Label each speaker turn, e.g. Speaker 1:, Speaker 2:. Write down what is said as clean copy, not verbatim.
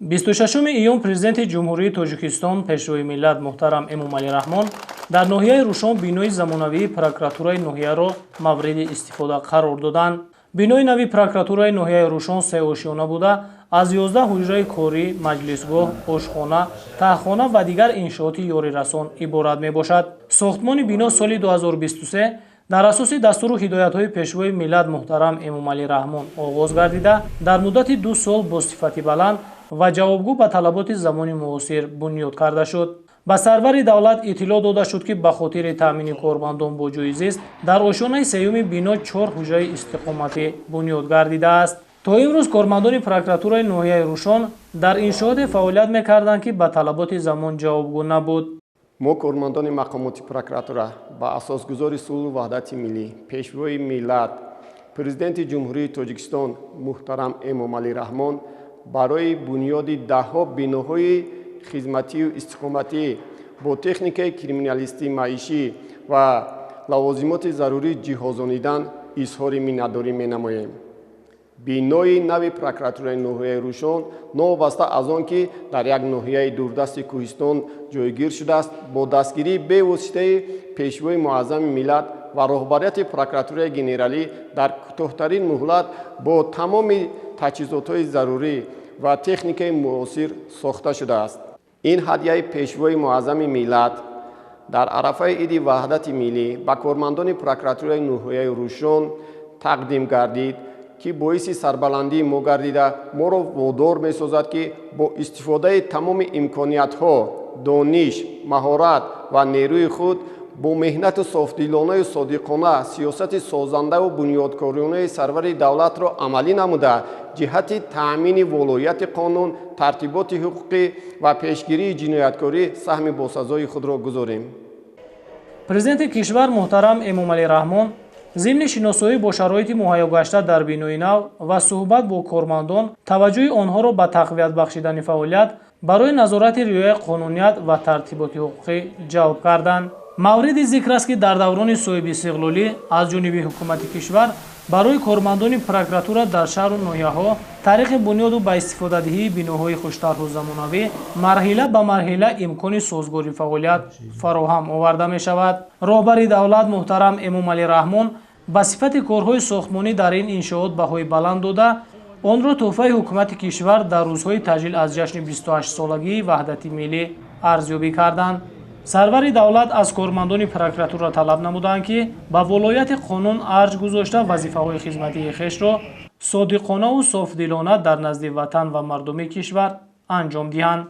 Speaker 1: 26 июн Президенти Ҷумҳурии Тоҷикистон, Пешвои миллат муҳтарам Эмомалӣ Раҳмон дар ноҳияи Рушон бинои замонавии прокуратураи ноҳияро мавриди истифода қарор доданд. Бинои нави прокуратураи ноҳияи Рушон сеошёна буда, аз 11 ҳуҷраи корӣ, маҷлисгоҳ, ошхона, таҳхона ва дигар иншооти ёрирасон иборат мебошад. Сохтмони бино соли 2023 дар асоси дастуру ҳидоятҳои Пешвои миллат муҳтарам Эмомалӣ Раҳмон оғоз гардида, дар муддати 2 сол бо сифати баланд ва ҷавобгӯ ба талаботи замони муосир бунёд карда шуд. Ба сарвари давлат иттилоъ дода шуд, ки ба хотири таъмини кормандон бо ҷойи зист дар ошёнаи сеюми бино чор ҳуҷраи истиқоматӣ бунёд гардидааст. То имрӯз кормандони прокуратураи ноҳияи Рушон дар иншооте фаъолият мекарданд, ки ба талаботи замон ҷавобгӯ набуд.
Speaker 2: Мо, кормандони мақомоти прокуратура, ба асосгузори сулҳу ваҳдати миллӣ, Пешвои миллат, Президенти Ҷумҳурии Тоҷикистон муҳтарам Эмомалӣ Раҳмон барои бунёди даҳҳо биноҳои хизматию истиқоматӣ бо техникаи криминалистӣ, маишӣ ва лавозимоти зарурӣ ҷиҳозонидан изҳори миннатдорӣ менамоем. Бинои нави прокуратураи ноҳияи Рушон, новобаста аз он ки дар як ноҳияи дурдасти кӯҳистон ҷойгир шудааст, бо дастгирии бевоситаи Пешвои муаззами миллат ва роҳбарияти прокуратураи генералӣ дар кӯтоҳтарин муҳлат бо тамоми таҷҳизотҳои зарурӣ ва техникаи муосир сохта шудааст. Ин ҳадияи Пешвои муаззами миллат дар арафаи Иди Ваҳдати миллӣ ба кормандони прокуратураи ноҳияи Рушон тақдим гардид, ки боиси сарбаландии мо гардида, моро водор месозад, ки бо истифодаи тамоми имкониятҳо, дониш, маҳорат ва нерӯи худ, бо меҳнату софдилонаю содиқона сиёсати созандаву бунёдкоронаи сарвари давлатро амалӣ намуда, ҷиҳати таъмини волоияти қонун, тартиботи ҳуқуқӣ ва пешгирии ҷинояткорӣ саҳми босазои худро гузорем.
Speaker 1: Президенти кишвар муҳтарам Эмомалӣ Раҳмон зимни шиносоӣ бо шароити муҳайё гашта дар бинои нав ва суҳбат бо кормандон таваҷҷӯҳи онҳоро ба тақвият бахшидани фаъолият барои назорати риояи қонуният ва тартиботи ҳуқуқӣ ҷалб карданд. Мавриди зикр аст, ки дар даврони соҳибистиқлолӣ аз ҷониби ҳукумати кишвар барои кормандони прокуратура дар шаҳру ноҳияҳо тариқи бунёду ба истифодадиҳии биноҳои хуштарҳу замонавӣ марҳила ба марҳила имкони созгори фаъолият фароҳам оварда мешавад. Роҳбари давлат муҳтарам Эмомалӣ Раҳмон ба сифати корҳои сохтмонӣ дар ин иншоот баҳои баланд дода, онро тӯҳфаи ҳукумати кишвар дар рӯзҳои таҷлил аз ҷашни 28-солагии ваҳдати миллӣ арзёбӣ карданд. Сарвари давлат аз кормандони прокуратура талаб намуданд, ки ба волояти қонун арҷ гузошта, вазифаҳои хизматии хешро содиқонаву софдилона дар назди ватан ва мардуми кишвар анҷом диҳанд.